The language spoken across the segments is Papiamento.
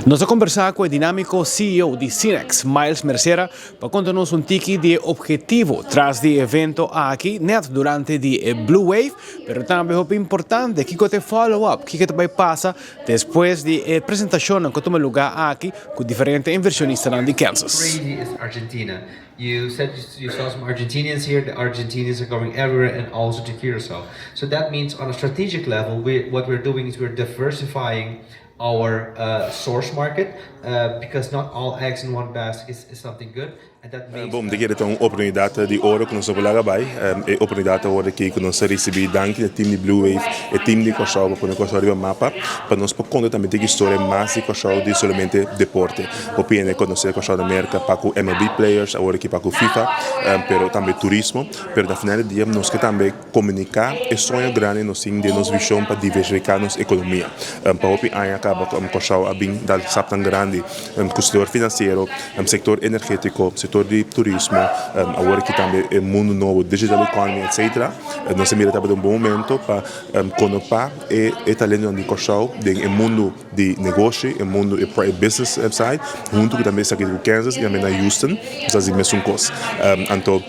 Nos a kombersá ku e dinámiko CEO di Cinex, Miles Mercera, pa konta nos un tiki di e ophetivo tras di e evento aki nèt durante di e Blue Wave, pero tambe hopi importante kiko ta e follow up, kiko ta bai pasa despues di e presentashonnan ku tuma lugá aki ku diferente invershonistanan di Kansas. Crazy is Argentina. You said you saw some Argentinians here. The Argentinians are going everywhere and also to Curacao. So that means on a strategic level, what we're doing is we're diversifying our source market because not all eggs in one basket is something good. And that makes Bom, di ta un oportunidat di oro ku nos por bai. E oportunidat awor aki ku nos a risibí, danki na team di Blue Wave i team di Kòrsou, pa pone Kòrsou riba mapa, pa nos por konta tambe e historia mas di Kòrsou di solamente deporte. Hopi hende konosé Kòrsou na Amérika pa ku MLB players, awor aki pa ku FIFA, pero tambe turismo, pero na final di dia nos ke tambe komuniká e soño grandi nos tin di nos vishon pa diversifiká nos ekonomia. Pa hopi aña kaba Kòrsou a bin dal stap tan grandi ku sektor finansiero, sektor energétiko, sektor di turismo, awor aki tambe e mundu nobo, digital economy, etc. Nos mira tambe un bon momento pa konopá e talento di Kòrsou den mundu di negoshi, e mundu e business side, huntu ku tambe esaki ku Kansas i tambe na Houston, nos mesun kos. Anto,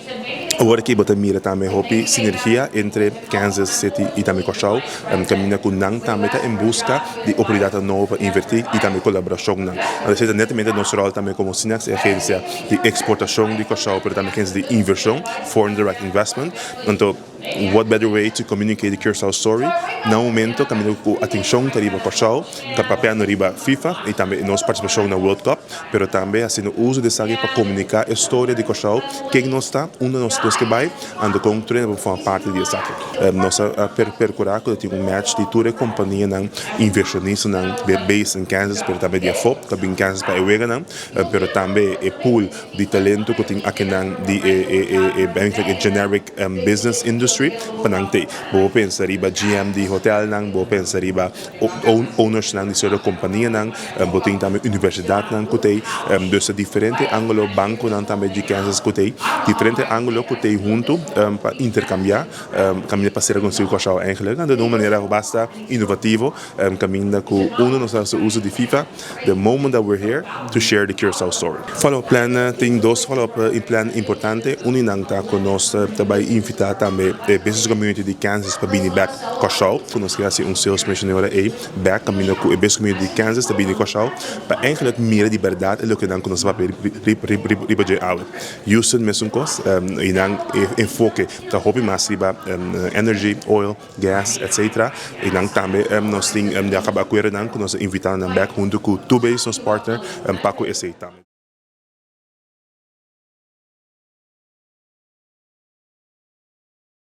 awor aki bo ta mira tambe hopi sinergia entre Kansas City i tambe Kòrsou, kaminda ku nan tambe ta en buska di oportunidat nobo pa invertí i tambe kolaborashon nan. Anto, netamente nos ròl tambe komo Cinex, agensia di eksportashon di Kòrsou, pero tambe agensia di invershon, foreign direct investment. Anto, what better way to communicate the Curaçao story? Na momento kaminda ku atenshon ta riba Kòrsou, ta papiando riba FIFA i tambe nos partisipashon na World Cup, pero tambe hasiendo uso di esaki pa komuniká e historia di Kòrsou, ken nos ta, unda nos ke bai, anto kon tur hende por forma parti di esaki. Nos a perkurá ku tin un match di tur e kompanianan invershonistanan based in Kansas, pero tambe di afó, ku a bin Kansas pa e weganan, pero tambe e pool di talento ku tin akinan di e generic business industry pa nan t'ei. Bo pensa riba GM di hotelnan, bo pensa riba owners nan di sierto kompanianan, bo tin tambe universidatnan ku t'ei, dus diferente ángulo, bankonan tambe di Kansas ku t'ei, diferente ángulo ku t'ei huntu pa interkambiá, kaminda pa sera konsigo Kòrsou eigenlijk. Anto di un manera basta inovativo, kaminda ku uno nos ta hasi uso di FIFA, the moment that we're here to share the Curaçao story. Follow-up plan, tin dos follow-up plan importante. Un nan ta ku nos ta bai invitá tambe e business community di Kansas pa bini back Kòrsou. Ku nos ke hasi un sales mission ora ei back kaminda ku e business community di Kansas ta bini Kòrsou pa eigenlijk mira di berdat e loke nan ku nos ta papia riba dje awe. Houston mesun kos, i nan enfoke ta hopi mas riba energy, oil, gas, etc. I nan tambe nos tin ya kaba akuerdo nan ku nos a invitá nan back huntu ku Two Base, nos partner, pa ku esei tambe.